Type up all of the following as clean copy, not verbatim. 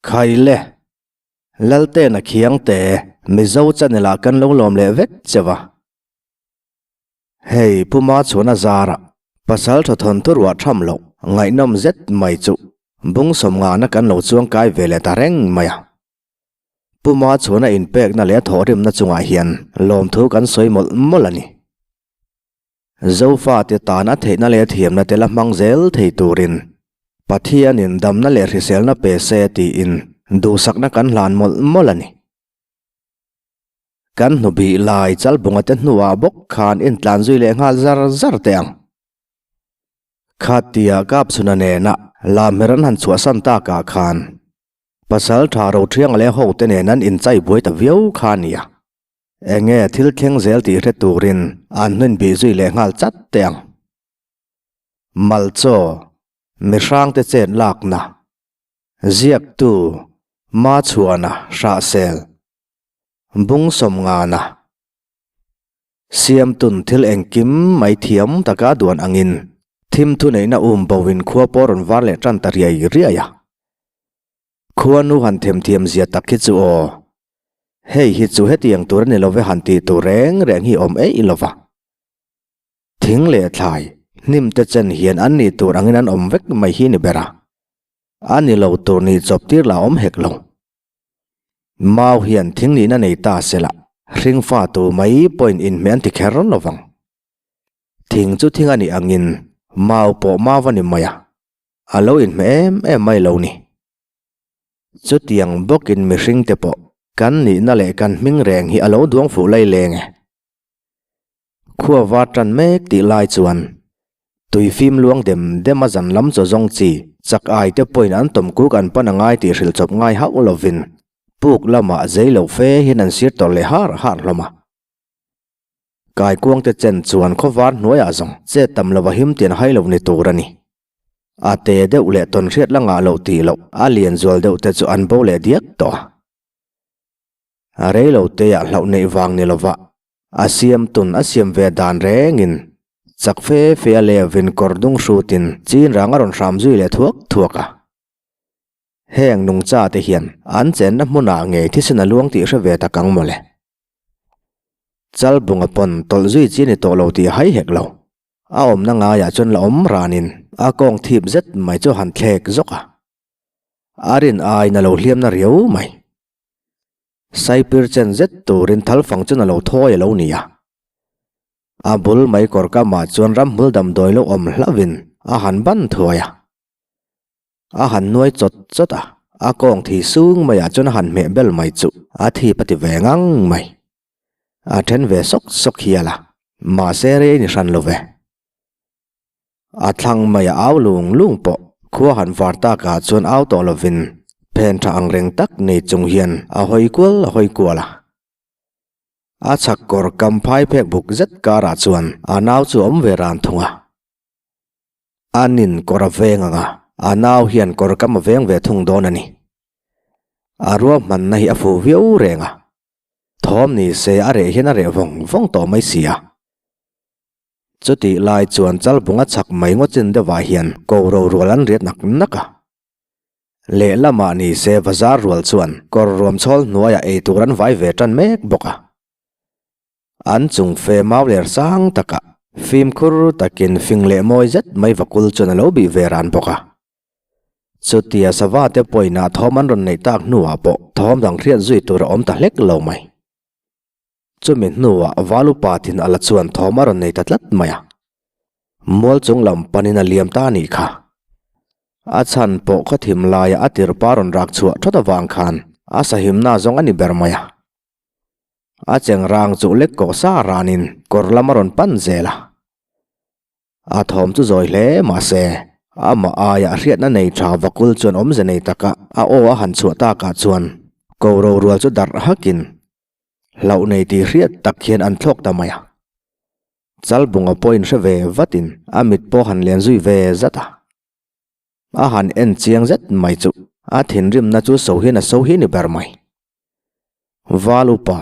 Khaile, Laltena Khiangte, Mizo channel ah kan lo lawm leh vek cheu a. Hei Pu Machhuana zara pasal tha thawnthu ruah tham loh ngaihnawm zet mai chu bung sawmngahna kan lo chuang kai ve leh ta reng mai a. Pu Machhuana inpekna leh a thawhrimna chungah hian lawmthu kan sawi mawlh mawlh a ni. Zofate tan a theihna leh a thiamna te la hmang zel thei turin Pathianin damna leh hriselna pe se tiin duhsakna kan hlan mawlh mawlh a ni. Kan hnu bih lai chalbunga te hnuah bawk khan intlan zui leh nghal zar zar teh ang. Khatia Kapchhuna nena Lamher an han chhuahsan takah khan pasal tha Rothianga leh hote nen an inchai buai ta viau kha a nia. Enge thil thleng zel tih hre turin an hnuin bih zui leh nghal chat teh ang. Malchaw, mihrangte chet lakna, ziaktu, Machhuana, Hrahsel, Bung sawmngana, Siamtun thil engkim mai thiam taka duan angin thim thuneihna um boin khua pawh rawn var leh tan ta riai riai a. Khuanu han themthiam zia tak hi chu aw. Hei hi chu hetiang tur a ni love han tih tur reng reng hi awm eih lova. Thing leh thlai, hnim te chen hian an nih tur angin an awm vek mai hi ni ber a. A ni lo tur nih chawp tir lah awm hek lo. Mau hian thing nihna nei ta sela, hringfa tu mai pawhin inhmeh an ti kher lovang. Thing chu thing a nih angin mau pawh mau a ni mai a. A lo inhmeh em em mai lo ni. Chutiang bawkin mihring te pawh kan nihna leh kan hming reng hi a lo duang fuh lai leng e. Khua var tan mek tih lai chuan tui fim luang dem dem a zan lam chaw zawng chi chak ai te pawhin an tawm kuk an pan a ngai tih hrilh chawp ngai hauh lovin puk lamah zei lo fe hian an sir tawrh leh har har hlawm a. Kaikuang te chen chuan khawvar hnuaiah zawng chet tam lova him tian hai lo ni tur a ni. A te deuh leh tawn hriat la ngah loh tih loh a lian zual deuh te chu an bo leh diak tawh a. A rei lo te ah hlauh neih vang ni lova a siam tun a siam ve dan rengin chak fe fe a levin kawr dung hrutin chin rang a rawn hram zui leh thuak thuak a. Heng nungcha te hian an chenna hmunah ngei thisen a luang tih hre ve tak ang mawle. Chalbunga pawn tawlh zui chi a ni tawh lo tih a hai hek lo. A awmna ngaiah chuan la awm ranin a kawng thip zet mai chu han thlek zawk a. A rin aiin a lo hliamna riau mai. Saipir chen zet turin thalfang chuan a lo thawi a lo ni a. A bul mai kawr kamah chuan ramhmul damdawi lo awm hlauhin a han ban thuai a. A han nuai chawt chawt a, a kawng thi sung maiah chuan a han hmeh bel mai chu a thip a ti ve ngang mai. A then ve sawk sawk hial a, mahse rei ni hran lo ve. A thlang mai a au lung lung pawh khua han var takah chuan au tawh lovin phen tha ang reng tak nei chung hian a hawi kual a hawi kual a. A chhak kawr kam phai phek buk zet karah chuan a nau chu a awm ve ran thung a. A nin kawr a veng ang a, a nau hian kawr kam a veng ve thung dawn a ni. A ruahmanna hi a fuh viau reng a. Thawm ni se a reh hian a reh vawng vawng tawh mai si a. Chutih lai chuan Chalbunga chhak mai ngaw chin deuhah hian ko ro rual an riat nak nak a. Lehlamah ni se bazar rual chuan kawr ruam chhawl hnuaiah ei tur an vai ve tan mek bawk a. An chung fe mau ler sang takah fimkhur takin fing leh mawi zet mai vakul chuan a lo bih ve ran bawk a. Chutia sava te pawina thawm an rawn neih tak hnuah pawh thawm dang hriat zui tur a awm ta hlek lo mai. Chumi hnuah Valupa thin ala chuan thawm a rawn nei ta tlat mai a. Mual chung lam panin a liam ta a nih kha. A chhan pawh khaw thim laia a tirpa rawn rak chhuah thawt avang khan a sahimna zawng a ni ber mai a. A chengrang chu lek kawh sa ranin kawr lam a rawn pan zel a. A thawm chu zawi hle mahse, amah aia hriatna nei tha vakul chuan awmze nei taka a aw a han chhuah takah chuan ko rorual chu darh hakin hlauh nei tih hriat tak hian an thlawk ta mai a. Chalbunga pawh inhre ve vatin a mit pawh han lian zui ve zat a. A han en chiang zet mai chu a thinrimna chu so hian a so hi ni ber mai. Val upa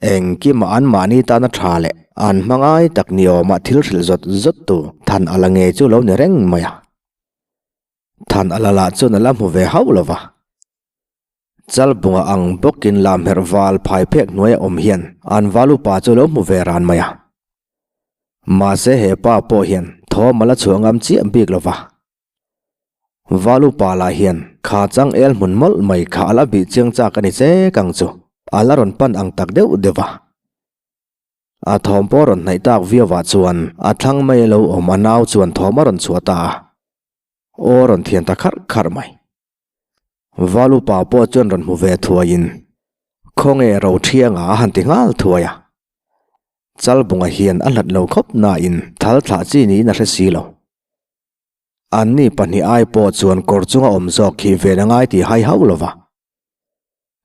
Engkima an mahni tana tha leh an hmangai tak ni awma thil hrilh zawt zawt tu than a la ngei chu lo ni reng mai a. Than a la lah chuan a la hmu ve hauh lo va. Chalbunga ang bawkin lamherh val phai phek hnuaia awm hian an val upa chu lo hmu ve ran mai a. Mahse he pa pawh hian thawm a la chhuah ngam chiah bik lo va. Val upa lah hian kha changel hmun mawlh mai kha a la bih chiang chak a ni che kang chu a la rawn pan ang tak deuh deuh va. A thawm pawh rawn hnaih tak viau ah chuan a thlang mai lo awm a nau chuan thawm a rawn chhuah ta a. Aw rawn thian ta kharh kharh mai. Val upa pawh chuan rawn hmu ve thuaiin khawnge Rothianga a han ti nghal thuai a. Chalbunga hian a hlat lo khawp nain thal thlah chi niin a hre si lo. Anni pahnih ai pawh chuan kawr chunga awm zawk khi ven a ngai tih hai hauh lo va.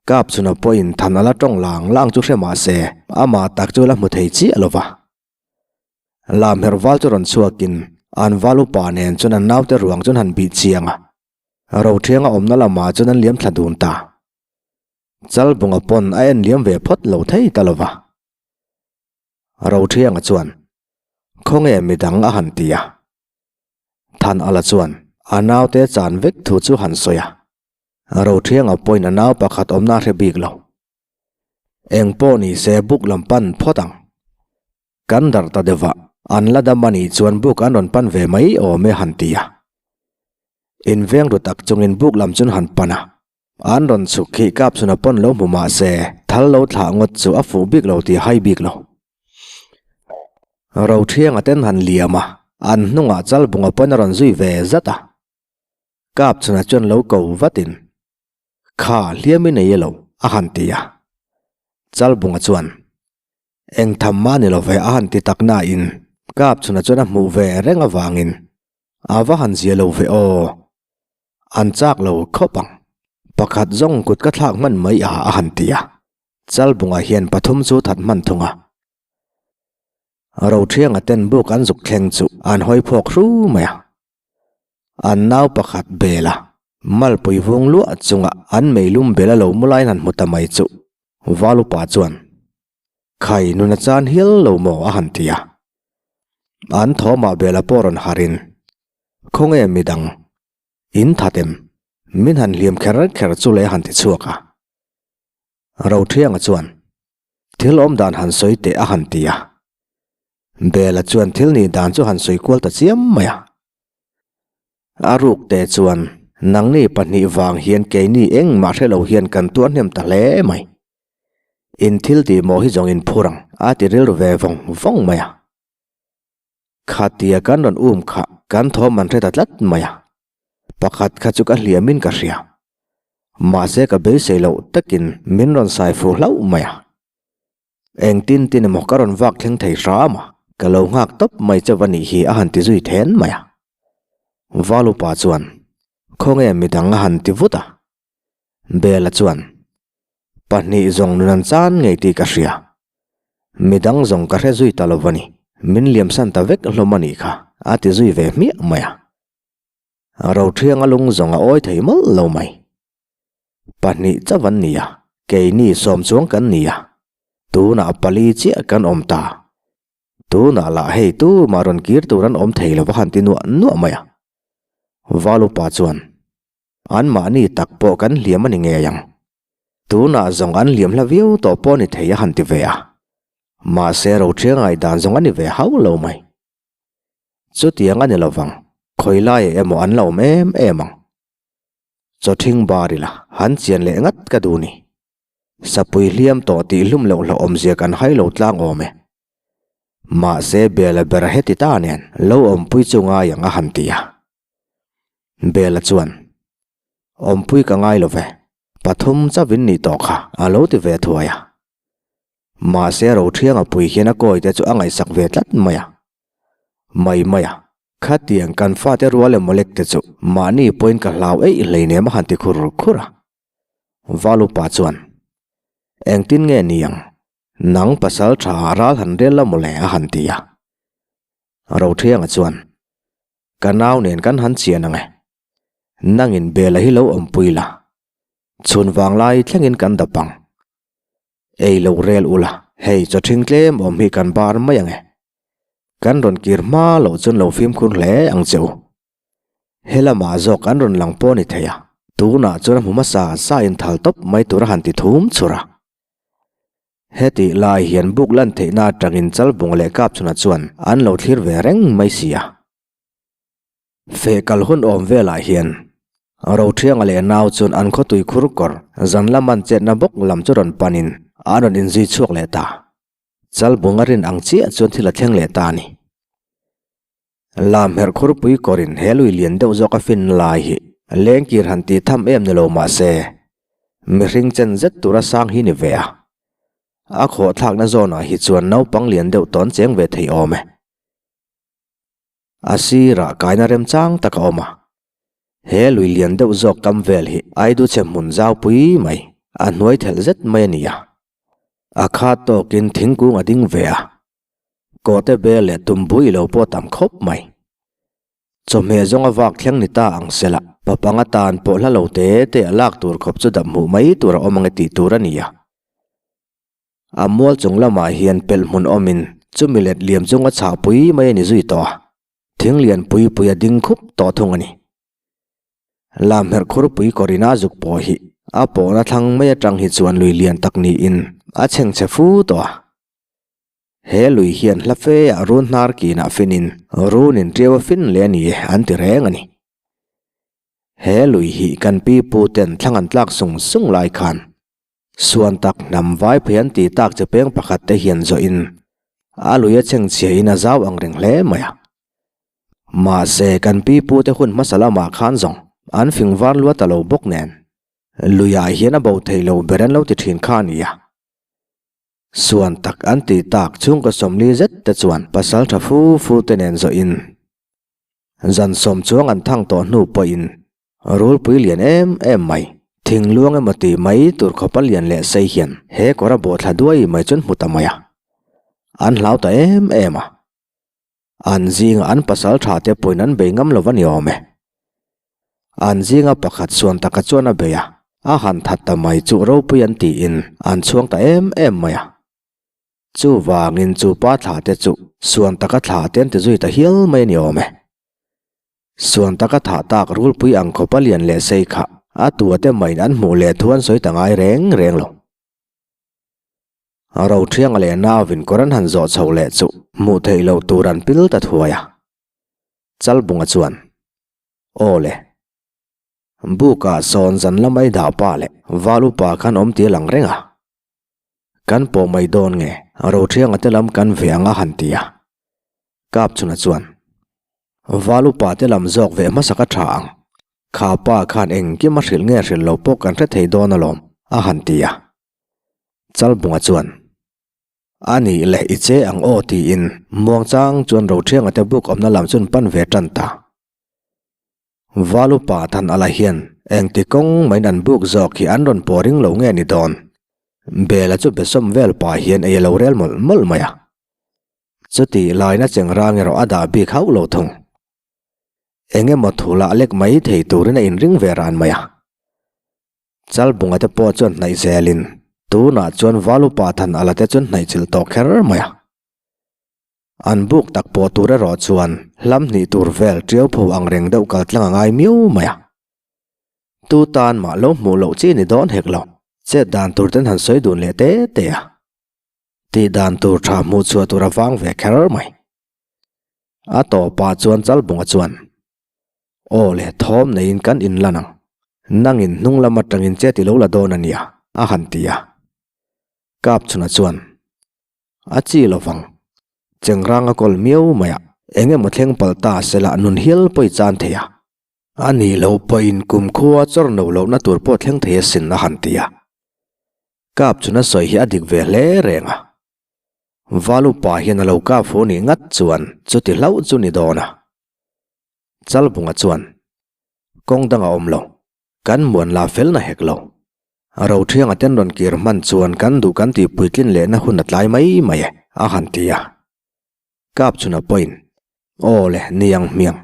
Kapchhuna pawhin than a la tawng lang lang chu hre mah se amah tak chu la hmu thei chiah lo va. Lamherh val chu rawn chhuakin an val upa nen chuan an naute ruang chuan han bih chiang a. Rothianga awmna lamah chuan an liam thla dun ta. Chalbunga pawn a en liam ve phawt lo thei ta lova. Rothianga chuan, Khawnge midang a han ti a. Thanala chuan a naute chan vek thu chu han sawi a. Rothianga pawhin a nau pakhat awmna a hre bik lo. Eng pawh ni se buk lam pan phawt ang. Kan darh ta deuh a, an la dam a nih chuan buk an rawn pan ve mai awm e han ti a. Inveng ru tak chungin buk lam chuan han pan a, an rawn chhuk khi kap chhun a pawn lo hmu mah se thal lo thlah ngawt chu a fuh bik lo tih hai bik lo. Rothianga ten han liam a, an hnungah Chalbunga pawn a rawn zui ve zat a. Kap chhunah chuan lo ko vatin, Kha hliam i nei e lo, a han ti a. Chalbunga chuan, Eng tham mah ni lo ve a han ti tak nain Kap chhunah chuan a hmuh ve reng avangin a va han zia lo ve aw. An chak lo khawp ang. Pakhat zawng kut ka thlak hman mai a a han ti a. Chalbungah hian pathum chu that hman thung a. Rothianga ten buk an zuk thleng chu an hawi phawk hru mai a. An nau pakhat bel a, malpui vung luah chunga an meilum bel a lo mu laiin han hmu ta mai chu Valupa chuan, Khai nuna chan hial lo maw a han ti a. An thawmah bel a pawh rawn harin, Khawnge midang, in that em? Min han hliam kher kher chu le a han ti chhuak a. Rothianga chuan, Thil awm dan han sawi teh a han ti a. Bela chuan thil nih dan chu han sawi kual ta chiam mai a. A ruk te chuan nangni pahnih vang hian keini engmah hre lo hian kan tuar hnem ta hle mai. In thil tih mawh hi zawng in phur ang a ti rilru ve vawng vawng mai a. Khatia kan rawn um kha kan thawm an hre ta tlat mai a. Pakhat kha chu ka hliamin ka hria. Mahse ka beisei loh takin min rawn sai fuh hlauh mai a. Engtin tin emaw ka rawn vak thleng thei hram a, ka lo nghak tawp mai chauh a nih hi a han ti zui then mai a. Valupa chuan, Khawnge midang a han ti vut a. Bela chuan, Pahnih zawng nun an chan ngei tih ka hria. Midang zawng ka hre zui ta lo va ni. Min liamsan ta vek hlawm a nih kha, a ti zui ve hmiah mai a. Rothianga lung zawng a awi thei mawlh lo mai. Pahnih chauh an ni a, keini sawm chuang kan ni a. Tunah pali chiah kan awm ta. Tunah lah hei tumah rawn kir tur an awm thei lo va han ti nuah nuah mai a. Valupa chuan, Anmahni tak pawh kan hliam a ni ngei ang. Tunah zawng an hliam hla viau tawh pawh a ni thei a han ti ve a. Mahse Rothiang ngaihdan zawng a ni ve hauh lo mai. Chutiang a ni lovang, khawi laiah emaw an la awm em em ang. Chawthing bar ila han chian leh ngat ka duh ni. Sapui hliam tawh tih hlum loh hlauh awmzia kan hai lo tlang awm e. Mahse Bela ber heti ta nen lo awmpui chu ngai ang a han ti a. Bela chuan, Awmpui ka ngai lo ve, pathum chauhin nih tawh kha a lo ti ve thuai a. Mahse Rothianga pui hian a kawi te chu a ngaihsak ve tlat mai a. Mai mai a, khatiang kan fate rual emaw lek te chu mahni pawhin ka hlau eih hleinem a han ti khur khur a. Valupa chuan, Engtin nge ni ang, nang pasal tha ah ral han rel la mawle a han ti a. Rothianga chuan, Ka nau nen kan han chian ang e. Nangin Bela hi lo awmpui la. Chhun vanglai thlengin kan dap ang. Ei lo rel ula, hei chaw ṭhing tlem awm hi kan bar mai ang e. Kan rawn kir hma loh chuan lo fimkhur hle ang che u. Helamah zawk an rawn lang pawh a ni thei a. Tunah chuan a hmu hmasa sa in thal tawp mai tur a han ti thum chhur a. Hetih lai hian buk lan theihna atangin Chalbung leh Kapchhuna chuan an lo thlir ve reng mai si a. Feh kal hun awm velah hian Rothianga leh nau chuan an khawtui khur kawr zan lam an chetna bawk lam chu rawn panin an rawn inzui chhuak leh ta. Chalbung a rin ang chiah chuan thil a thleng leh ta a ni. Lam herh khurpui kawrin he lui lian deuh zawk a fin lai hi lengkir han tih tham em ni lo mah se, mihring chen zet tura sang hi ni ve a. A khawhthlakna zawnah hi chuan naupang lian deuh tawn cheng ve thei awm e. A sirah kaina remchang tak a awm a. He lui lian deuh zawk kam vel hi Aidu chhe hmun zau pui mai, a hnuai thelh zet mai a ni a. A khat tawkin thingkung a ding ve a. Kawhte bel leh tumbu i lo pawh tam khawp mai. Chawhmeh zawnga vak thleng ni ta ang sela, papanga tan pawh hla lo te te a lak tur khawp chu dap hmuh mai tur a awm ang e tih tur a ni a. A mual chung lamah hian pelh hmun awmin chumi let liam chunga chhah pui mai a ni zui tawh a, thing lian pui pui a ding khup tawh thung a ni. Lamherh khurpui kawrina zuk pawh hi a pawhna thlang mai atang hi chuan lui lian tak niin a chhengchhe fu tawh a. He lui hian hla fe ah run hnar kinah finin runin ṭiau a fin leh a ni e an ti reng a ni. He lui hi kan pi pu ten thlang an tlak sung sung lai khan suan tak hnam vai phei an tih tak che peng pakhat te hian zawhin a lui a chhengchhia in a zau ang reng hle mai a. Mahse kan pi pu te hun hmasa lamah khan zawng an fing var lua ta lo bawk nen luiah hian a bo theih lo ber an lo ti thin kha a ni a. Suan tak an tih tak chhungkaw 40 zet te chuan pasal tha fu fu te nen zawhin zan sawm chuang an thang tawh hnu pawhin Rulpui lian em em mai, thingluang emaw tih mai tur khawpa lian leh sei hian he kawr a bawhthla duai mai chuan hmu ta mai a. An hlau ta em em a. An zinga an pasal tha te pawhin an bei ngam lo va ni awm e. An zinga pakhat suan taka chuan a bei a, a han that ta mai chu ropui an tiin an chhuang ta em em mai a. Chuvangin chu pa thla te chu suan taka thla te an ti zui ta hial mai a ni awm e. Suan taka thah tak rulpui ang khawpa lian leh sei kha a tua te maiin an hmuh leh thu an sawi ta ngai reng reng lo. Rothianga leh nauvin kawr an han zawh chho leh chu hmuh theih loh tur an pil ta thuai a. Chalbunga chuan, Aw le. Bukah sawn zan lama i dah pa leh val upa khan awm ti a lang reng a. Kan pawh mai dawn nge Rothianga te lam kan ve ang a han ti a. Kapchhuna chuan, Val upa te lam zawk ve hmasa ka tha ang. Kha pa khan engkim a hrilh nge hrilh lo pawh kan hre thei dawn alawm, a han ti a. Chalbunga chuan, A nih leh i che ang aw tiin muangchang chuan Rothianga te buk awmna lam chuan pan ve tan ta. Val upa than ala hian engti kawng maiin an buk zawk hi an rawn pawh ring lo nge ni dawn. Bela chu besawm vel pah hian ei a lo rel mawlh mawlh mai a. Chutih laina chengrang erawh a dah bik hauh lo thung. Eng emaw thu lah lek mai thei turin a inring ve ran mai a. Chalbunga te pawh chuan hnaih zelin tunah chuan Valupa than ala te chuan hnaih chilh tawh kher mai a. An buk tak pawh tur erawh chuan hlam hnih tur vel tiau pho ang reng deuh kal tlang a ngai miau mai a. Tu tan mah lo hmuh loh chi ni dawn hek lo, chet dan tur ten han sawi dun leh te te a. Tih dan tur tha hmuh chhuah tur a vang ve kher mai. A tawpah chuan Chalbunga chuan, Aw le, thawm neiin kan inlan ang. Nangin hnung lam atangin che ti lo la dawn a nia, a han ti a. Kapchhuna chuan, A chi lo vang. Chengrang a kawl miau mai a, eng emaw thleng palh ta sela nun hial pawh i chan thei a. A nih loh pawhin kumkhua chawr no lohna tur pawh thleng thei asin a han ti a. Kap chuna sawi hi a dik ve hle reng a. Valupa hian a lo kap fu nih ngat chuan chuti hlauh chu ni dawn a. Chalbunga chuan, Kawng dang a awm lo. Kan muan la fel na hek lo. Rothianga ten rawn kir hman chuan kan duh kan tih puitlin lehna hun a tlai mai mai e, a han ti a. Kap chhuna pawhin, Aw le, ni ang hmiang.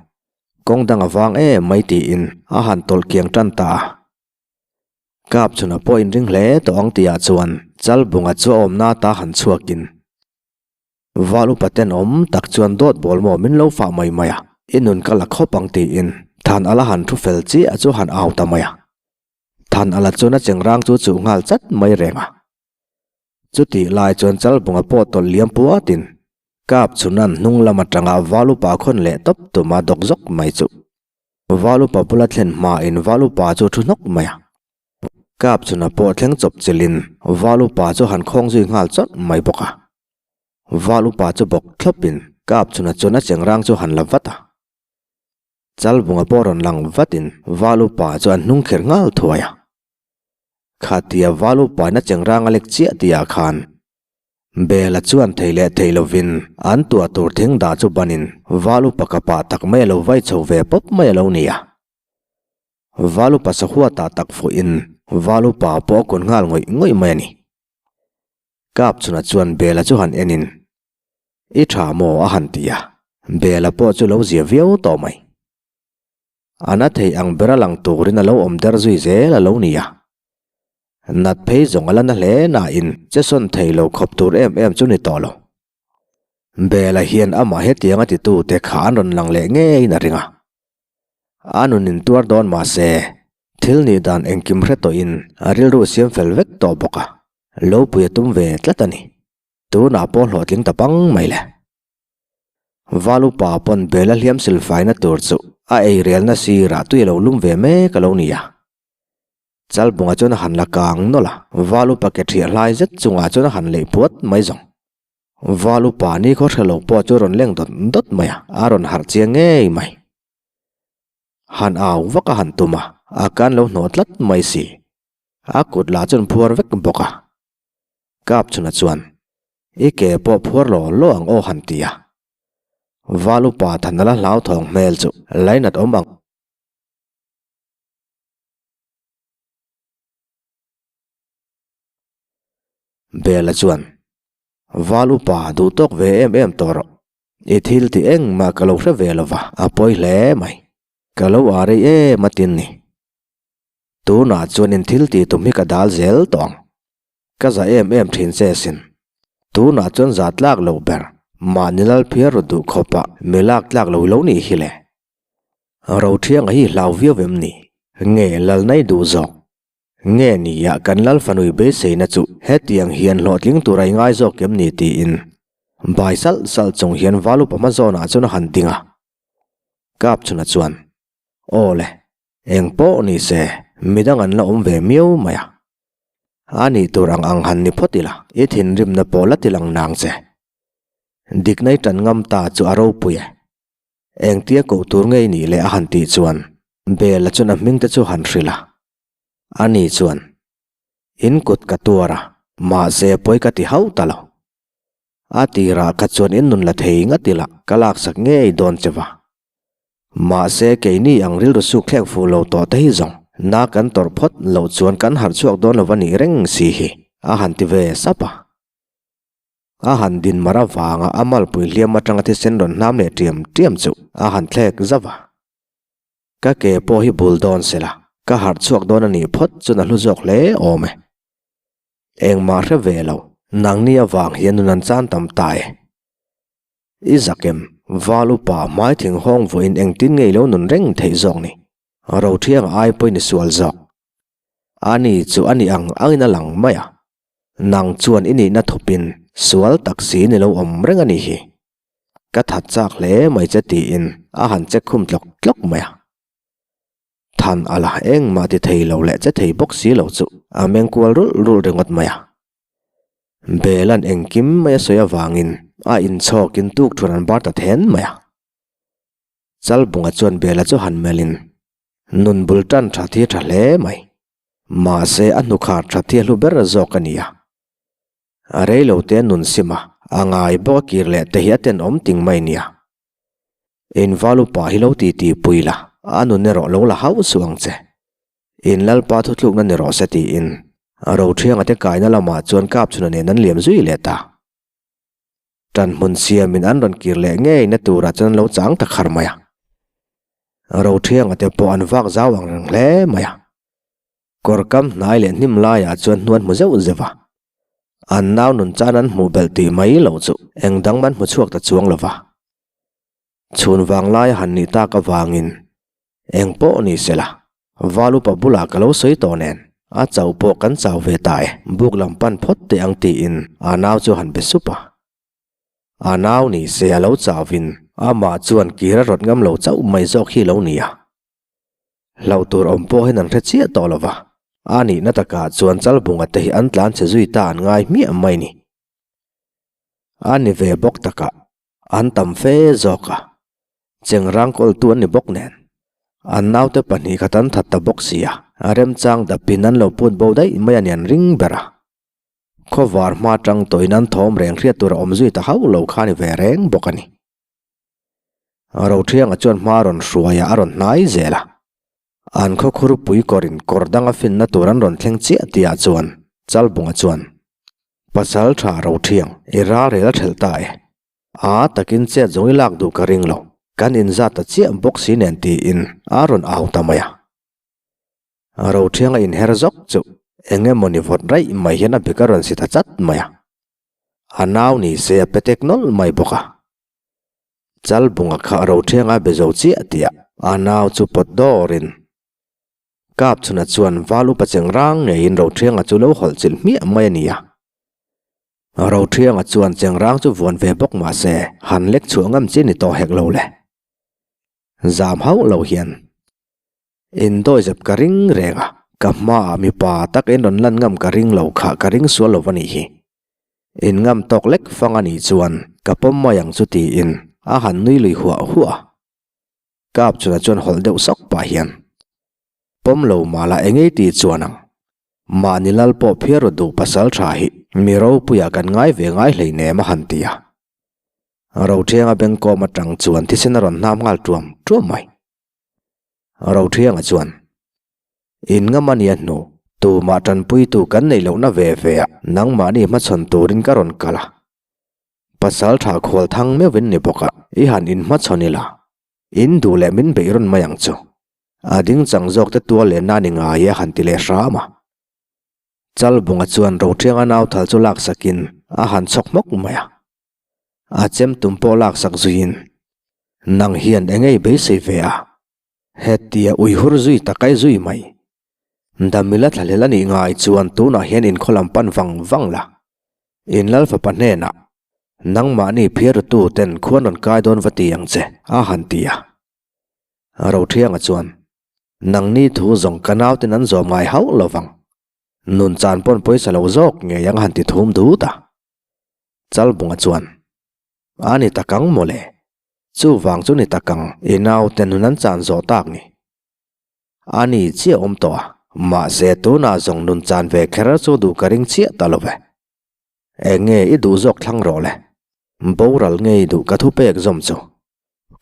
Kawng dang a vang em mai tiin a han tawlh kiang tan ta a. Kap chhuna pawhin ring hle tawh ang tihah chuan Chalbunga chu a awmna ata han chhuakin, Val upa tenawm tak chuan dawt bawl maw min lo fah mai mai a, i nun ka la khawp ang tiin than ala han thu fel chiah chu han au ta mai a. Than a la chuan a chengrang chu chuh nghal chat mai reng a. Chutih lai chuan Chalbunga pawh tawlh liam puatin Kap chhunan hnung lam atanga Valupa khawn leh tawp tuma dawk zawk mai chu Valupa bula thlen hmain Valupa chu thu hnawk mai a. Kap chhuna pawh thleng chawp chilhin Valupa chu han khawng zui nghal chawt mai bawk a. Valupa chu bawk thlawpin Kap chhuna chuan a chengrang chu han la vat a. Chalbunga pawh rawn lang vatin Valupa chu an hnung kher nghal thuai a. Khatia Valupain a chengrang a lek chiah tihah khan Bela chuan thei leh thei lovin an tuah tur thing dah chu banin Valupa kapah tak mai a lo vai chho ve pawp mai a lo ni a. Valupa sahuatah tak fuhin Valupa pawh a kun nghal ngawih ngawih mai a ni. Kapchhuna chuan Bela chu han enin I tha maw a han ti a, Bela pawh chu lo zia viau tawh mai. A na thei ang ber a lang turin a lo awm der zui zel a lo ni a. Nat phei zawng a la na hle nain che sawn thei lo khawp tur em em chu ni tawh lo. Bela hian amah hetiang a titute kha an rawn lang leh ngeiin a ring a. A nun in tuar dawn mah se, thil nih dan engkim hre tawhin a rilru siam fel vek tawh bawk a, lo pui a tum ve tlat a ni. Tunah pawh hlawhtling ta pang mai le. Valupa pawn bel a hliam silfaina tur chu a eirelna sirah tui a lo lum ve mek a lo ni a. Chalbunga chuan a han la kang nawlh a, Valupa ke thiah hlai zet chungah chuan a han leih puat mai zawng. Valupa ni khaw hre lo pawh chu a rawn leng dawt dawt mai a, a rawn harh chiang ngei mai. Han au vak a han tum a, a kan lo hnawh tlat mai si. A kut lah chuan phuar vek bawk a. Kapchhuna chuan, I ke pawh phuar law law ang aw han ti a. Val upa Thanala hlauthawng hmel chu lainat awm ang. Bela chuan, Val upa duh tawk ve em em tawh rawh. I thil ti engmah ka lo hre ve lo va, a pawi hle mai. Ka lo a rei em a tin ni. Tunah chuan in thil tih tum hi ka dal zel tawh ang. Ka za em em thin che sin. Tunah chuan za tlak loh ber, mahni lal phiar ru duh khawpah mi lak tlak lo lo nih hi le. Rothianga hi hlau viau em ni? Nge lal nai duh zawk? Nge nia kan lal fanui beiseina chu hetiang hian hlawhtling tur a i ngai zawk em ni tiin bai salh salh chung hian Valupa hma zawnah chuan a han ding a. Kapchhuna chuan, Aw le, Eng pawh ni se, midang an la awm ve miau mai a. A nih tur ang ang han ni phawt ila, i thinrimna pawh la ti lang nang che. Dikna i tan ngam ta chu a ropui e. Engtia koh tur ngei nih leh a han tih chuan, Bela chuan a hming te chu han hrilh a. Ani chuan, In kut ka tuar a, mahse pawi ka ti hauh ta lo. A tirah kha chuan in nun la thei ngat ila, ka laksak ngei dawn che va. Mahse, keini ang rilru suk thlek fuh lo tawh te hi zawng na kan tawrh phawt loh chuan kan harh chhuak dawn lo va nih reng si hi, a han ti ve sap a. A han din mar avanga a malpui hliam atanga thisen rawn hnam leh tiam tiam chu a han thlek zauh a. Ka ke pawh hi bul dawn se la, ka harh chhuak dawn a nih phawt chuan a hlu zawk hle awm e. Engmah hre ve lo, nangni avang hian nun an chan tam ta e. I zakem, Val upa hmai thing hawng vawiin engtin nge i lo nun reng theih zawk ni? Rothianga ai pawhin i sual zawk. Ani chu a ni ang angin a lang mai a. Nang chuan i nihna thawpin sual tak siin i lo awm reng a nih hi. Ka that chak hle mai che tiin a han che khum tlawk tlawk mai a. Than a la engmah ti thei lo leh che thei bawk si lo chu a meng kual rulh rulh ringawt mai a. Bela'n engkim mai a sawi avangin a inchhawkin tuk thuan an bar ta then mai a. Chalbunga chuan Bela chu han melhin, Nun bul tan tha thi tha hle mai. Mahse a hnukhar tha thi a hlu ber zawk a ni a. A reilote nun sim a, a ngai bawk a kir leh te hi a tenawm ting mai nia. In valupa hi lo ti ti pui la, a nun erawh lo la hauh suh ang che. In Lalpa thutlukna ni rawh se tiin Rothianga te kaina lamah chuan Kapchhuna nen an liam zui leh ta. Tanhmun siamin an rawn kir leh ngei na turah chuan an lo chang ta khar mai a. Rothianga te pawh an vak zau ang reng hle mai a. Kawr kam hnai leh hnim laiah chuan hnu an hmu zeuh zeuh a. An nau nun chan an hmuh belh tih mai loh chu eng dang man hmu chhuak ta chuang lo va. Chhun vang laia han nih tak avangin eng pawh ni se la, Valupa bulah ka lo sawi tawh nen, a chauh pawh kan chau ve ta e, buk lam pan phawt teh ang tiin a nau chu han be sup a. A nau ni se a lo chauvin amah chuan kir a rawt ngam lo chauh mai zawk hi lo ni a. Hlauh tur awm pawh hian an hre chiah tawh lo va, a nihna takah chuan Chalbunga te hi an tlan chhe zui ta an ngai hmiah mai ni. A ni ve bawk takah an tam fe zawk a, chengrang kawltu an ni bawk nen. An naute pahnih khat an that ta bawk sia, a remchang dapin an lo put bo daih mai a ni an ring ber a. Khawvar hma tang tawhin an thawm reng hriat tur a awm zui ta hauh lo kha ni ve reng bawk a ni. Rothianga chuan hma rawn hruai a, a rawn hnai zel a. An khawkhur pui kawrin kawr danga finna tur an rawn thleng chiah tihah chuan Chalbunga chuan, Pasal tha Rothiang, i ral rel a thelh ta e. A takin chet zawng i lak duh ka ring lo, kan inzat ta chiah bawk si nen tiin a rawn au ta mai a. Rothianga inher zawk chu eng emawni vawt raih mai hian a bik a rawn si ta chat mai a. A nau ni se a pe tek nawlh mai bawk a. Chalbunga kha Rothianga be zo chiah tih a nau chu pawt dawrin Kapchhuna chuan val upa cheng rang ngeiin Rothianga chu lo hawlh chilh hmiah mai a ni a. Rothianga chuan cheng rang chu vuan ve bawk mah se han lek chhuah ngam chi ni tawh hek lo le. Zam hauh lo hian Indawizep ka ring reng a, ka hmaah mipa tak in rawn lan ngam ka ring lo kha ka ring sual lo a nih hi. In ngam tawk lek fang a nih chuan ka pawm mai ang chu tiin a han nui lui huah huah a. Kap chuna chuan hawlh deuh sawk pah hian, Pawm lo mah la engei ti chuan ang. Mahni lal pawh phiar ru duh pasal tha hi mi ropuiah kan ngai ve ngai hleinem a han ti a. Rothianga bengkawm atang chuan thisen a rawn hnam nghal tuam tuam mai. Rothianga chuan, In ngam a nia hnu, tumah tanpuitu kan neih lohna ve ve ah nangmahni hmachhawn turin ka rawn kal a. Pasal tha khual thang meuhin ni bawk a, i han inhmachhawn ila, in duh leh min beih rawn mai ang chu. A ding chang zawk te tual leh na ni ngai e a han ti leh hram a. Chalbunga chuan Rothianga nauthal chu laksakin a han chhawk hmawk mai a. A chem tum pawh laksak zuiin, Nang hian eng ei beisei ve a? Hetia ui hur zui ta kai zui mai. Damila thlahlel a nih ngai chuan tunah hian inkhaw lam pan vang vang la. In lal fapa hnenah, Nangmahni phiartu ten khuan rawn kai dawn va ti ang che, a han ti a. Rothianga chuan, Nangni thu zawng ka nautin an zawm ngai hauh lo vang. Nun chan pawn pawisa lo zawk ngei ang a han ti thum dut a. Chalbunga chuan, A ni tak ang mawle. Chuvang chu ni tak ang i naute nun an chan zawh tak ni. A ni chiah awm tawh a, mahse tunah zawng nun chan ve kher chu duh ka ring chiah ta lo ve. Eng nge i duh zawk thlang rawh le. Boral ngei duh ka thupek zawm chu.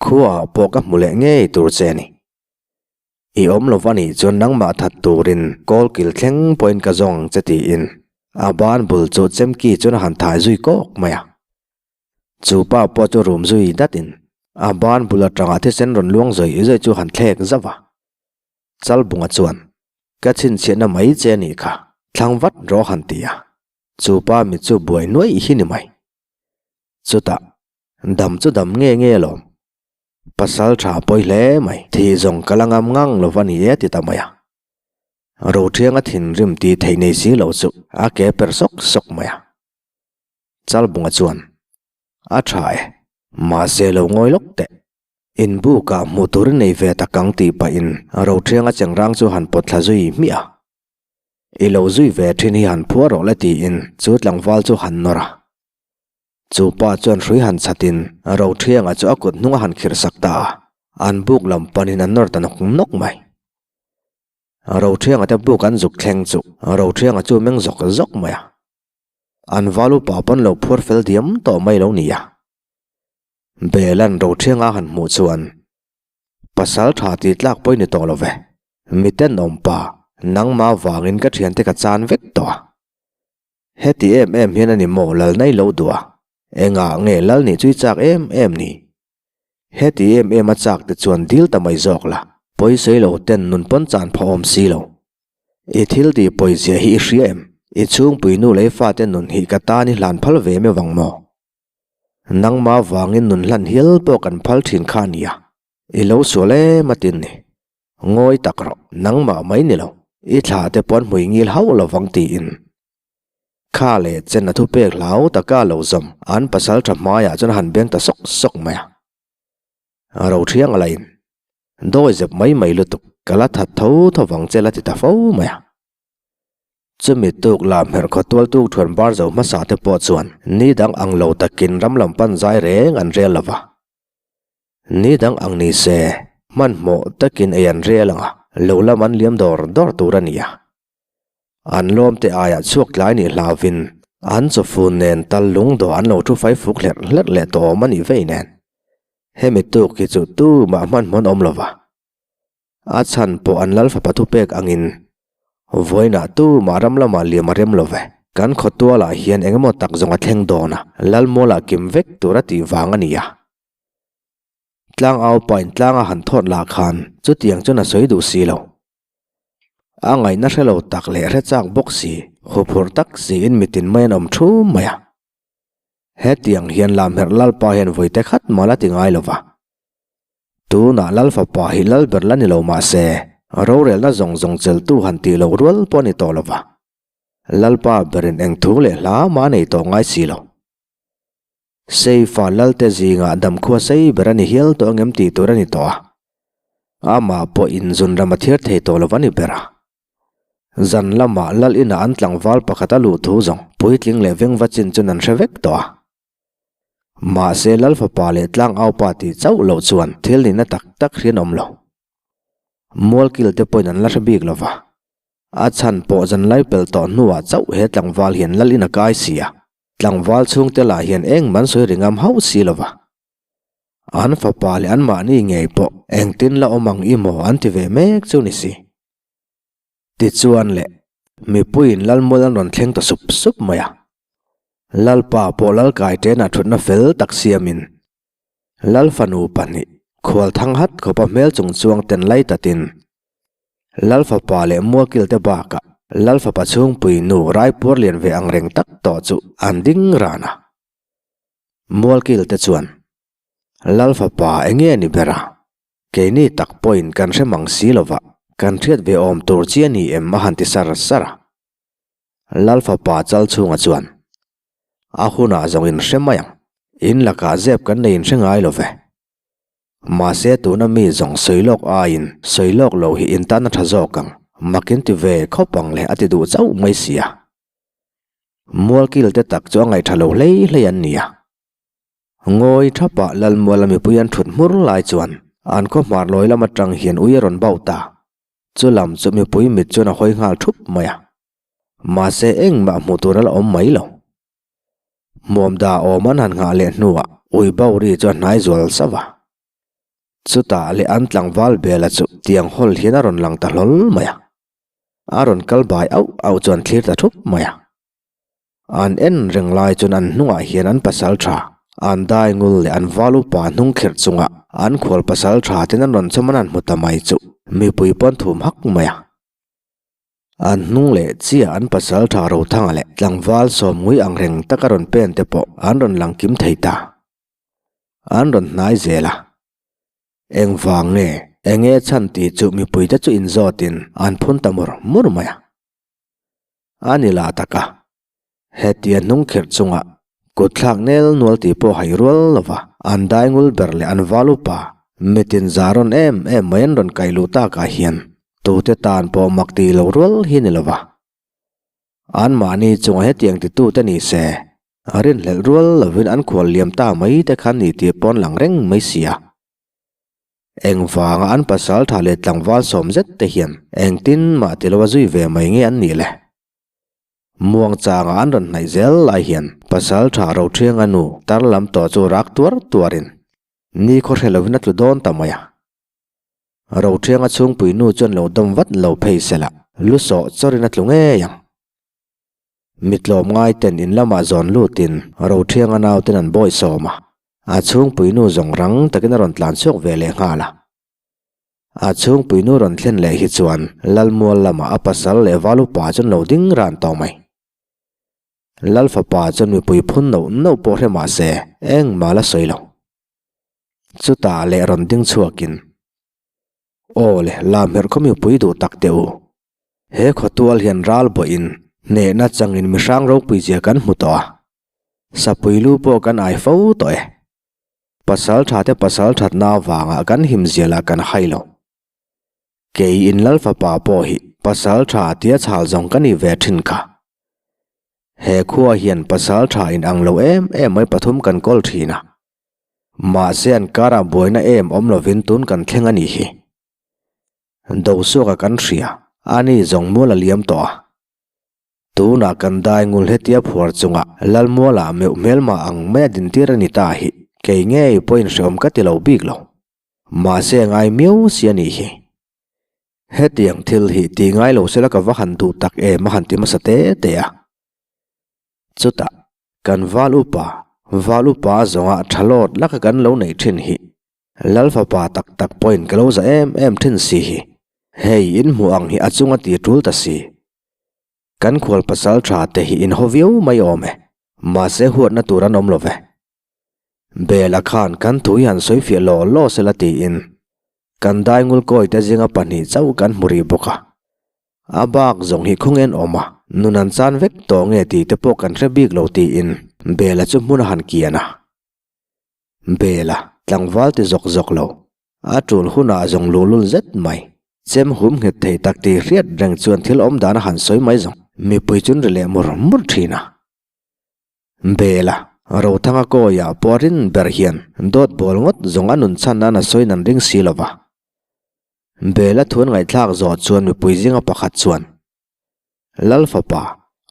Khuaah pawh ka hmu leh ngei tur che a ni. I awm lo va nih chuan nangmah that turin kawl kil thleng pawhin ka zawng ang che tiin a ban bul chu chemki chuan a han thai zui kawk mai a. Chu pa pawh chu rum zui datin a ban bul atanga thisen rawn luang zawih zawih chu han thlek zauh a. Chalbunga chuan, Ka chhinchhiahna mai che nih kha, thlang vat rawh han ti a. Chu pa mit chu buai nuaih hi ni mai. Chutah, Dam chu dam nge nge alawm. Pasal tha pawi hle mai, thih zawng ka la ngam ngang lo va ni e ti ta mai a. Rothianga thinrim tih theih nei si lo chu a ke per sawk sawk mai a. Chalbunga chuan, A tha e, mahse lo ngawi lawk teh. Inbukah hmuh tur i nei ve tak ang tih pahin Rothianga chengrang chu han pawt thla zui hmiah a. I lo zui ve thin hi han phuar rawh le tiin chu tlangval chu han nawr a. Chu pa chuan hrui han chhatin Rothianga chu a kut hnung a han khirh sak ta a, an buk lam panin an nawr ta nawk nawk mai. Rothianga te buk an zuk thleng chu Rothianga chu meng zawk zawk mai a. An val upa pawn lo phuar fel diam tawh mai lo ni a. Belan Rothianga han hmuh chuan pasal tha tih tlak pawh i ni tawh lo ve. Miten awm pa, nangmah vangin ka thiante ka chan vek tawh a. Heti em em hian a ni maw lal nai lo duh a, engah nge lal nih chu i chak em em ni? Heti em em a chak te chuan dil ta mai zawk la, pawisawi lo ten nun pawn chan phah awm si lo. I thil tih pawizia hi i hria em? I chhungpui nu leh i fate nun hi ka tan i hlan phal ve em vang maw? Nangmah vangin nun hlan hial pawh kan phal thin kha a nia, i lo sual em a tin ni. Ngawi tak rawh, nangmah mai ni lo, i thla te pawn hmui ngil hauh lovang tiin. Kha leh chen a thupek hlau taka lo zawm an pasal tha hmaiah chuan a han beng ta sawk sawk mai a. Rothiang a la in dawi zep mai mai lutuk, ka la that tho tho vang che la ti ta fo mai a. Chumi tuk lah hmerhkhaw tual tuk thuan bar zo hmasa te pawh chuan ni dang ang lo takin ram lam pan zai reng an rel lo va. Ni dang ang ni se, hmanhmawh takin ei an rel ang a, lo lam an liam dawr dawr tur a ni a. An lawmte aiah chhuak tlai nih hlauvin an chawfun nen tal lung dawh an lo thu fai fuk hlerh hlerh leh tawh awm a nih vei nen. Hemi tuk hi chu tumah hmanhmawh an awm lo va. A chhan pawh an lal fapa thupek angin vawiinah tumah ram lamah liam a rem lo ve. Kan khawtualah hian eng emaw tak zawng a thleng dawn a, Lalmualah kim vek tur a tih vang a ni a. Tlangau pain tlanga han thawt lah khan chutiang chuan a sawi duh si lo. A ngaihna hre lo tak leh hre chak bawk si, huphurh tak siin mitin mai an awm thum mai a. Hetiang hian Lamherh Lalpa hian vawite khat mal a ti ngai lo va. Tunah Lal fapa hi lal ber la ni lo mah se, rorelna zawng zawng cheltu han tih loh rual pawh a ni tawh lo va. Lalpa berin eng thu leh hla mah a nei tawh ngai si lo. Seifa Lalte zingah damkhua sei ber a ni hial tawh angem tih tur a ni tawh a. Amah pawh inzun ram a thiar thei tawh lo va ni ber a. Zan lamah Lal inah an tlangval pakhat a luh thu zawng puitling leh vengva chin chuan an hre vek tawh a. Mahse Lal fapa leh tlangaupa tih chauh loh chuan thil nihna tak tak hrian awm lo. Mualkil te pawhin an la hre bik lo va. A chhan pawh zan lai pel tawh hnuah chauh he tlangval hian Lal in a kai si a. Tlangval chhungte lah hian eng man sawi ringam hauh si lo va. An fapa leh anmahni ngei pawh engtin la awm ang i maw an ti ve mek chu ni si. Tichuan le, mipuiin Lalmual an rawn thleng ta sup sup mai a. Lalpa pawh Lalkai ṭenah ṭhutna fel tak siamin Lal fanu pahnih khual thang hat khawpa hmel chung chuang ten lai tatin Lal fapa leh Mualkilte bakah Lal fapa chhungpui nu Raipuar lian ve ang reng tak tawh chu an ding ran a. Mualkilte chuan, Lal fapa enge ni ber a? Keini tak pawhin kan hre mang si lova, kan hriat ve awm tur chi a ni em a han ti sar sar a. Lal fapa chal chhunga chuan, A hunah zawng in hre mai ang, in lakah zep kan nei in hre ngai lo ve. Mahse tuna mi zawng sawi lawk aiin sawi lawk lo hi in tan a tha zawk ang, mak in ti ve khawp ang le a ti duh chauh mai si a. Mualkil te tak chu a ngaih tha lo hlei hlei an ni a. Ngawi thapah Lalmuala mipui an thut hmur lai chuan an khaw hmar lawi lam atang hian ui a rawn bauh ta. Chu lam chu mipui mit chuan a hawi nghal thup mai a. Mahse engmah hmuh tur a la awm mai lo. Hmuamda awm an han nghah leh hnuah ui bauh ri chu a hnai zual sauh a. Chutah leh an tlangval bela chu tiang hawl hian a rawn lang ta hlawl mai a. A rawn kal bai auh auh chuan thlir ta thup mai a. An en reng lai chuan an hnungah hian an pasal tha, an dai ngul leh an val upa hnung khirh chunga an khual pasal tha ten an rawn chawm an han hmu ta mai chu mipui pawn thum hak mai a. An hnung leh chiah an pasal tha Rothanga leh tlangval sawmngui ang reng taka rawn pen te pawh an rawn lang kim thei ta. An rawn hnai zel a. Engvang nge? Enge chhan tih chu mipuite chu inzawtin an phun ta mur mur mai a. A ni lah tak a, hetia hnung khirh chunga kut thlak nel nual tih pawh hai rual lova an dai ngul ber leh an val upa mitin za rawn em em mai an rawn kaih luh takah hian tute tan pawh mak tih lo rual hi ni lova anmahni chunga hetiang titute ni se rinhlelh rual lovin an khual liam ta mai te khan ni tih pawn lang reng mai si a. Engvanga an pasal tha leh tlangval sawm zet te hian engtin mah ti lo a zui ve mai nge an nih le? Muang changa an rawn hnaih zel lai hian pasal tha Rothianga nu tar lam tawh chu rak tuar tuarin ni khaw hre lovin a tlu dawn ta mai a. Rothianga chhungpui nu chuan lo dawm vat lo phei sela lu sawh chawrin a tlu ngei ang. Mitlawm ngai ten in lamah zawn lutin Rothianga nauten an bawi sawm a, a chhungpuinu zawng rang takin a rawn tlan chhuak ve leh nghal a. A chhungpuinu rawn thlen leh hi chuan Lalmual lamah a pasal leh val upa chuan lo ding ran tawh mai. Lal fapa chuan mipui phun noh noh pawh hre mah se engmah la sawi lo. Chutah leh rawn ding chhuakin. Aw le, lam herh khaw mipui duh tak teh u. He khawtual hian ral bawhin hnehna changin mihrang ropui zia kan hmu tawh a. Sapui lu pawh kan ai fo tawh e. Pasal tha te pasal thatna avanga kan him zia lah kan hai lo. Kei in lal fapa pawh hi pasal tha tia chhal zawng ka ni ve thin kha. He khua hian pasal tha in ang lo em em mai pathum kan kawl thin a. Mahse an karah buaina em awm lovin tun kan thleng a nih hi. Dosuaka kan hria, ani zawng mual a liam tawh a. Tunah kan dai ngul hetia phuar chunga Lalmuala meuh hmelma ang mai a dintir a ni ta hi kei ngei pawhin hreawm ka ti lo bik lo. Mahse a ngai miau si a nih hi. Hetiang thil hi ti ngai lo sela ka va han duh tak em a han ti hmasa te te a. Chutah kan val upa, val upa zawnga tha lawt laka kan lo neih thin hi Lal fapa tak tak pawhin ka lo za em em thin si hi. Hei in hmuh ang hi a chunga ti tul ta si. Kan khual pasal tha te hi in haw viau mai awm e. Mahse huatna tur an awm lo ve. Bela khan kan thu hi han sawi fiah law law sela tiin kan daingul kawi te zinga pahnih chauh kan hmu rih bawk a. A bak zawng hi khawngen awm a, nun an chan vek tawh nge tih te pawh kan hre bik lo tiin Bela chu hmun a han kian a. Bela, tlangval ti zawk zawk lo. A tul hunah zawng luhlul zet mai. Chem hum nghet thei tak tih hriat reng chuan thil awm dan a han sawi mai zawng. Mipui chun ri leh mur mur thin a. Bela, Rothanga kawiah pawh rin ber hian dawt bawl ngawt zawng a nun chhan nan a sawi nan ring si lo va. Bela thuan ngaihthlak zawh chuan mipui zinga pakhat chuan, Lal fapa,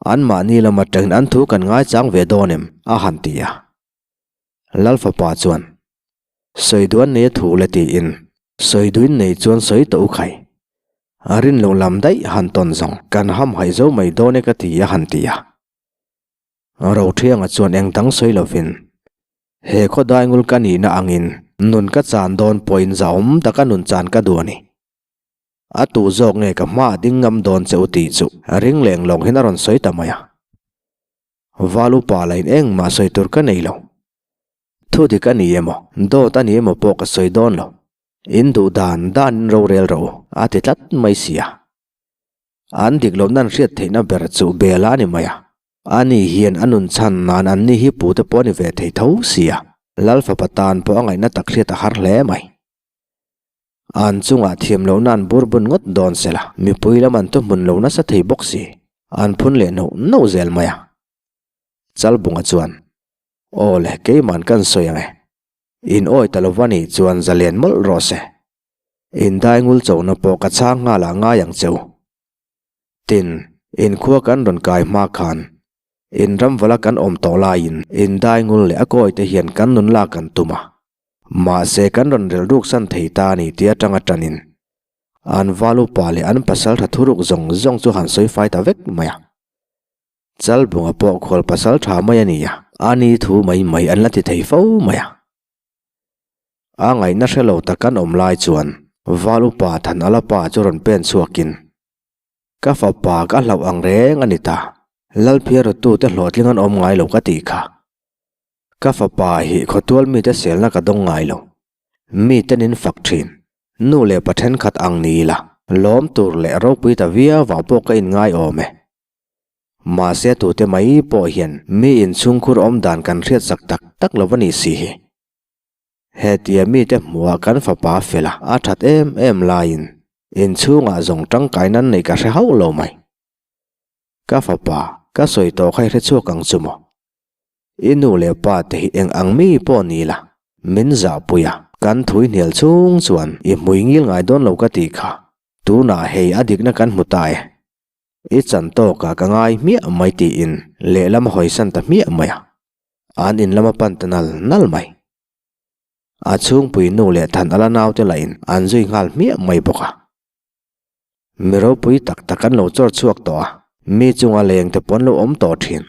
anmahni lam atangin an thu kan ngaichang ve dawn em? a han ti a. Lal fapa chuan, Sawi duan nei a thu le tiin, sawi duin nei chuan sawi tawh u khai. A rin loh lam daih han tawn zawng kan ham haih zo mai dawn e ka ti a han ti a. Rothianga chuan eng dang sawi lovin, He khawdaingul ka nihna angin nun ka chan dawn pawhin zahawm taka nun chan ka duh a ni. A tu zawk nge ka hmaah ding ngam dawn che u tih chu ring leng lawng hian a rawn sawi ta mai a. Val upa lain engmah sawi tur ka nei lo. Thu dik a ni emaw, dawt a ni emaw pawh ka sawi dawn lo. In duh dan danin rorel rawh u, a ti tlat mai si a. An dik lohna an hriat theihna ber chu Bela a ni mai a. Ani hian a nun chhan nan anni hi pute pawh a ni ve thei tho si a. Lal fapa tan pawh a ngaihna tak hriat a har hle mai. An chungah thiam lohna an bur bun ngawt dawn se la, mipui lam an thuhmun lo nasa thei bawk si, an phun leh noh noh zel mai a. Chalbunga chuan, Aw le, keiman kan sawi ang e. In awi ta lova nih chuan zalen mawlh rawh se. In daingul chona pawh ka chhang nghal ah ngai ang che u. Tin, in khua kan rawn kai hma khan, in ramvala kan awm tawh laiin in daingul leh a kawite hian kan nun lak an tum a. Mahse kan rawn rel ruk san thei ta a ni tih atanga tanin an val upa leh an pasal tha thuruk zawng zawng chu han sawi fai ta vek mai a. Chalbunga pawh khual pasal tha mai a ni a, a ni thu mai mai an la ti thei fo mai a. A ngaihna hre lo tak an awm lai chuan val upa Thanalapa chu rawn pen chhuakin, Ka fapa ka hlauh ang reng a ni ta, Lalphiarutute hlawhtling an awm ngai lo ka tih kha. Ka fapa hi khawtual mite selna ka dawng ngai lo. Mite nin fak thin. Nu leh pa thenkhat ang ni ila, lawm tur leh ropui ta viau vang pawh ka inngai awm e. Mahse tute mai pawh hian mi inchhungkhur awm dan kan hriatsak tak tak lo a nih si hi. Hetia mite hmuhah kan fapa fel a, a that em em laiin inchhungah zawng tangkai nan neih ka hre hauh lo mai. Ka fapa, ka sawi tawh kha i hre chhuak ang chu maw? I nu leh pa te hi eng ang mi pawh ni la, min zahpui a, kan thui hnial chung chuan i hmui ngil ngai dawn lo ka tih kha. Tunah hei a dikna kan hmu ta e. I chan tawkah ka ngai hmiah mai tiin lehlam a hawisan ta hmiah mai a. An in lam a pan ta nal nal mai. A chhungpui nu leh than ala naute lahin an zui nghal hmiah mai bawk a. Mi ropui tak tak an lo chawr chhuak tawh a, mi chunga leng te pawh an lo awm tawh thin.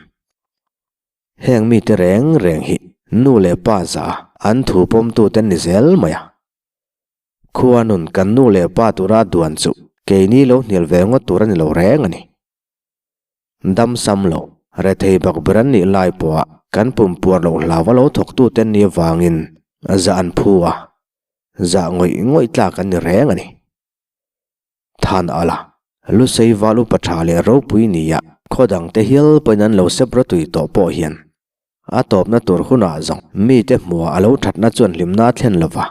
Heng mite reng reng hi nu leh pa za an thu pawmtu te an ni zel mai a. Khua nun kan nu leh pa tura duan chu keini lo hnial ve ngawt tur a ni lo reng a ni. Dam sam lo, rethei bak ber an nih lai pawha kan pumpuar loh hlauva lo thawktu te an nih avangin za an phu a, zah ngawih ngawih tlak an ni reng a ni. Than ala, Lusei val upa tha leh ropui nia khaw dangte hial pawhin an lo sep rawtui tawh pawh hian a tawpna tur hunah zawng mite hmuhah a lo thatna chuan hlimna a thlen lova,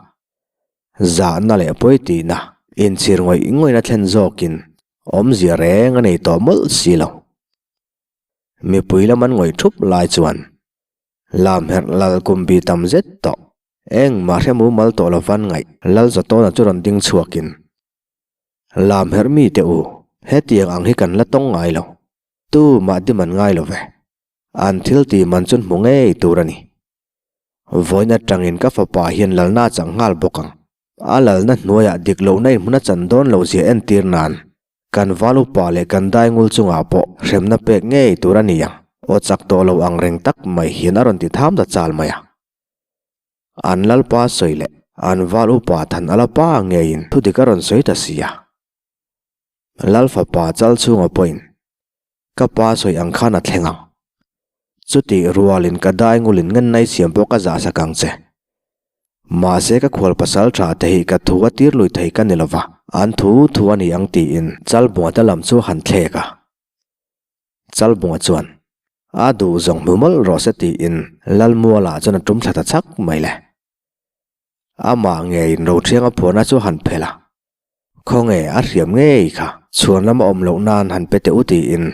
zahna leh pawitihna inchhir ngawih ngawihna thlen zawkin awmzia reng a nei tawh mawlh si lo. Mipui lam an ngawih thup lai chuan Lamherh lal kum bi tam zet tawh engmah hre mumal tawh lovan ngaih Lalzatawna chu rawn ding chhuakin Lamherh mite u, hetiang ang hi kan la tawng ngai lo. Tu mah dim an ngai lo ve. An thil tih man chu hmu ngei tur a ni. Vawiin atangin ka fapa hian lalna a chang nghal bawk ang. A lalna hnuaiah dik lohna in hmun a chan dawn lo zia entir nan kan val upa leh kan daingul chungah pawh hremna pek ngei tur a ni ang. Aw chak tawh lo ang reng tak mai hian a rawn ti tham ta chal mai a. An lalpa sawi leh an val upa than a la pa ngeiin thudik a rawn sawi ta si a. Lal fapa chal chhunga pawhin ka pa sawi ang khan a thleng ang. Chutih rualin ka daingulin ngannai siam pawh ka zah sak ang che. Mahse ka khual pasal tha te hi ka thu a tir lui thei ka ni lova, an thu thu a ni ang tiin Chalbunga te lam chu han thlek a. Chalbunga chuan, A duh zawng hmu mawlh rawh se tiin Lalmuala chuan a tum thla ta chak mai le. Amah ngeiin Rothianga phuahna chu han phelh a, Khawnge a hriam ngei kha chhuan lama awm loh nan han pe teh u tiin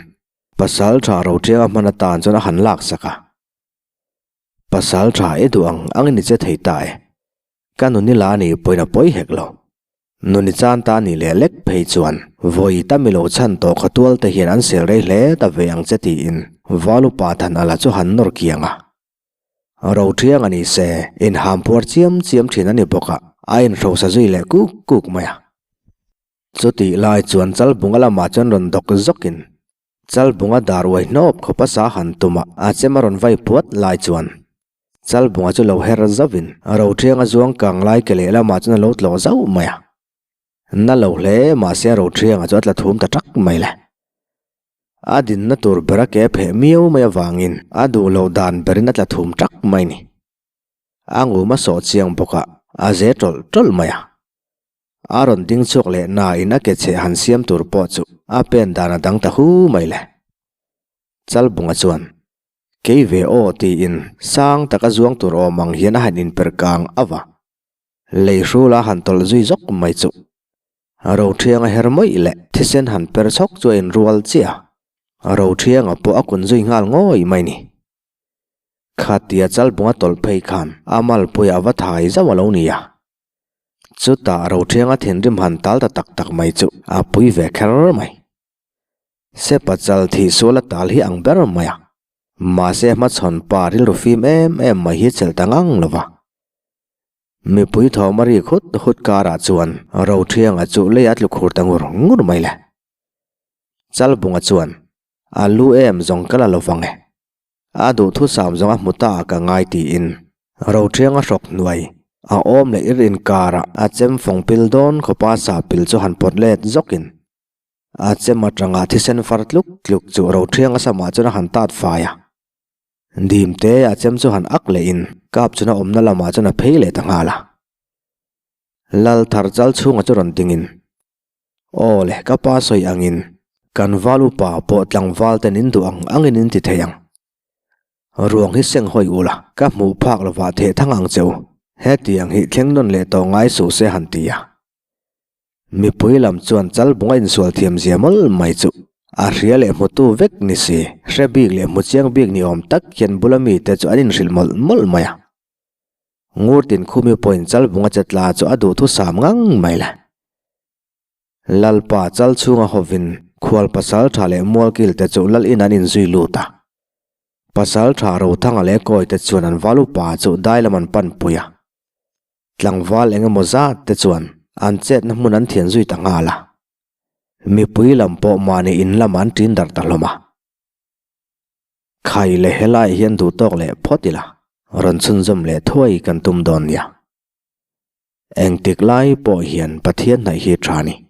Pasal tha Rothianga hman atan chuan a han lak sak a. Pasal tha i duh ang angin i che thei ta e. Ka nuni la ni pawhin a pawi hek lo. Nuni chan ta ni leh lek phei chuan vawi tam i lo chhan tawh khawtual te hian an sel rei hle ta ve ang che tiin Valupa than ala chu han nawr kiang a. Rothiang a ni se, inham phuar chiam chiam thin a ni bawk a, a inhrosa zui leh kuk kuk mai a. Chutih lai chuan Chalbunga lamah chuan rawn dawk zawkin Chalbunga dar uai hnawp khawp a sa han tum a, a chem a rawn vai puat lai chuan Chalbunga chu lo her zauhin Rothianga zuang kang lai ke lehlamah chuan a lo tlawh zauh mai a. Na lo hle mahse Rothianga chu a tla thum ta tak mai le. A dinna tur ber a ke pheh miau mai avangin a duh loh dan berin a tla thum tak mai ni. A ngum a sawh chiang bawk a, a ze tawlh tawlh mai a. A rawn ding chhuak leh nain a ke chheh han siam tur pawh chu a pen dan a dang ta hu mai le. Chalbunga chuan, Kei ve aw tiin sang taka zuang tur awm ang hian a han inper kang ava. Lei hrula han tawlh zui zawk mai chu. Rothianga her mawih leh thisen han per chhawk chu a inrual chiah a. Rothianga pawh a kun zui nghal ngawih mai ni. Khatia Chalbunga tawlh phei khan a malpui a va thai zauh a lo ni a. Chutah Rothianga thinrim han tal ta tak tak mai chu a pui ve kher mai. Sepa chal thih sual a tal hi ang ber mai a. Mahse hmachhawn pa rilru fim em em mai hi chelh ta ngang lo va. Mipui thawm a rik hut hut karah chuan Rothianga chu lei a tlu khur ta ngur ngur mai le. Chalbunga chuan, A lu em zawng ka la lo vang e. A duhthusam zawng a hmu ta a ka ngai tiin Rothianga hrawk hnuai a awm leh ir inkarah a chem fawng pil dawn khawpa sa pil chu han pawt let zawkin A chem atanga thisen far tluk tluk chu Rothianga samah chuan a han tat fai a. Dim te a chem chu han ak lehin kap chuna awmna lamah chuan a phei leh ta nghal a. Lal thar chal chhunga chu rawn dingin, Aw le, ka pa sawi angin kan val upa pawh tlangval ten in duh ang angin in ti thei ang. Ruang hi seng hawi ula, ka hmuh phak lovah theh thang ang che u. Hetiang hi thleng nawn leh tawh ngai suh se han ti a. Mipui lam chuan Chalbunga insual thiam zia mawlh mai chu a hria leh hmutu vek ni si, hre bik leh hmu chiang bik ni awm tak hian bula mite chu an inhrilh mawlh mawlh mai a. Ngurtin khumi pawhin Chalbunga che tla chu a duhthusam ngang mai le. Lalpa chal chhunga hovin khual pasal tha leh mualkil te chu lal in an inzui lut a. Pasal tha Rothanga leh Kawi te chuan an val upa chu dai lam an panpui a. Tlangval eng emaw zat te chuan an chetna hmun an thian zui ta nghal a. Mipui lam pawh mahni in lamah an ṭin darh ta hlawm a. Khai leh helaiah hian duh tawk leh phawt ila, rawn chhunzawm leh thuai kan tum dawn nia. Engtik lai pawh hian Pathian hnaih hi tha ni.